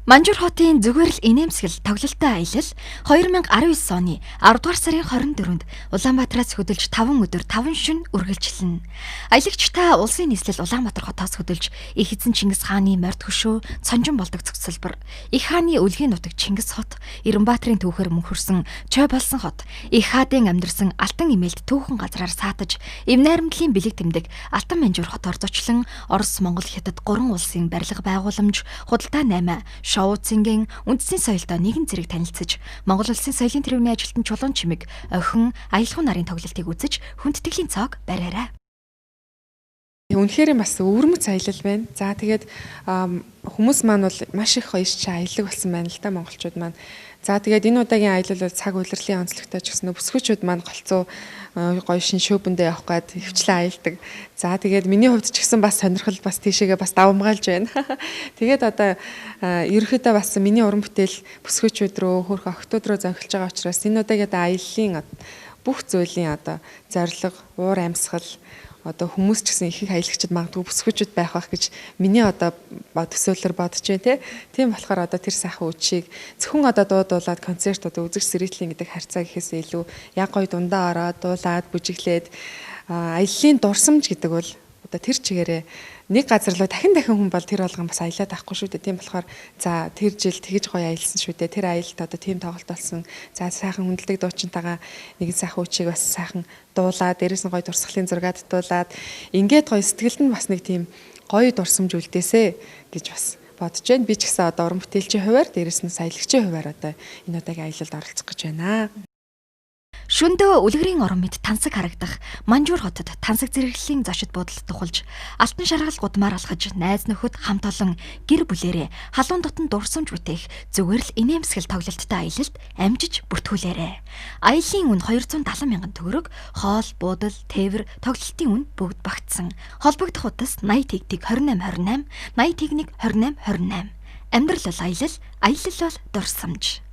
Манжуур хотын зүгээр л инээмсэглэл тоглолттой аялал 2019 оны 10 дугаар сарын 24-нд Улаанбаатараас хөдөлж 5 өдөр 5 шөнө үргэлжилнэ. Аялагч та улсын нийслэл Улаанбаатар хотоос хөдөлж их эзэн Чингис хааны морд хөшөө цонжин болдог цогцлбор, их хааны өлгийн нутаг Чингис хот, Эренбаатрын түүхээр мөнхөрсөн Чой болсон хот, их хаадын амьдарсан Алтан эмээлд түүхэн газраар саатаж, эв найрамдлын бэлэг тэмдэг Алтан Манжуур хотоор зочлон Орос, Монгол, Хятад гурван улсын барилга байгууламж, худалдаа 8 шоу цэнгийн үндсийн соёлтой нэгэн зэрэг танилцаж, Монгол улсын соёлын тэрэгний ажилтан Чулуун Чимэг, охин аялах нарын тоглолтыг үзэж хүндэтгэлийн цог бариарай. Үнэхээр бас өвөрмөц аялал байна. За тэгээд хүмүүс маань бол маш их гоё чи аялаг болсон байна л да монголчууд маань. За тэгээд энэ удаагийн аялал бол цаг улирлын онцлогтой ч гэсэн бүсгүүчүүд маань голцоо гоё шин шөбөндөө явах гээд хөвчлэн аялдаг. За тэгээд миний хувьд ч гэсэн бас сонирхол бас тийшээгээ бас давамгаалж байна. Тэгээд одоо ерөнхийдөө бас миний уран бүтээл бүсгүүчүүд рүү хөрх охтууд руу зохилж байгаа учраас энэ удаагийн одоо аяллаа бүх зүйлийн одоо зорилго, уур амьсгал одоо хүмүүс ч гэсэн их их аялагчид магадгүй бүсгүүчүүд байх байх гэж миний одоо төсөөллөөр бодож байна те. Тийм болохоор одоо тэр сайхан үчиг зөвхөн одоо дуудуулаад концерт одоо үзэгч сэрэтлийн гэдэг харьцаа гэхээс илүү яг гоё дундаа ороод дуулаад бүжиглээд аяллаа дурсамж гэдэг бол одоо тэр чигээрээ нэг газар руу дахин дахин хүн бол тэр болгон бас аялаад авахгүй шүү дээ. Тийм болохоор за тэр жил тэгж гоё аялсан шүү дээ. Тэр аялалд одоо тийм тоглолт болсон. За сайхан хүндэлдэг дуучинтайгаа нэгэн сайхан үчиг бас сайхан дуулаад, дээрээс нь гоё дурсгалын зураг татуулаад ингээд гоё сэтгэлд нь бас нэг тийм гоё дурсамж үлдээсэ гэж бас бодож байна. Би ч гэсэн одоо уран бүтээлчийн хувиар дээрээс нь саялагчийн хувиар одоо энэ удаагийн аялалд оролцох гэж байна. Шөндөө үлгэрийн орон мэт тансаг харагдах Манжуур хотод тансаг зэрэглэлийн зочид буудалд тухалж, алтан шаргал гудмаар алхаж, найз нөхөд хамт олон гэр бүлээрээ халуун дотн дурсамж бүтээх зүгээр л инээмсэглэл тоглолттой аялалд амжиж бүртгүүлээрэй. Аяллаа үн 270 мянган төгрөг, хоол, буудал, тээвэр, тоглолтын үн бүгд багтсан. Холбогдох утас 80 тэг тэг 28 28, 80 тэг 1 28 28. Амьдрал бол аялал, аялал бол дурсамж.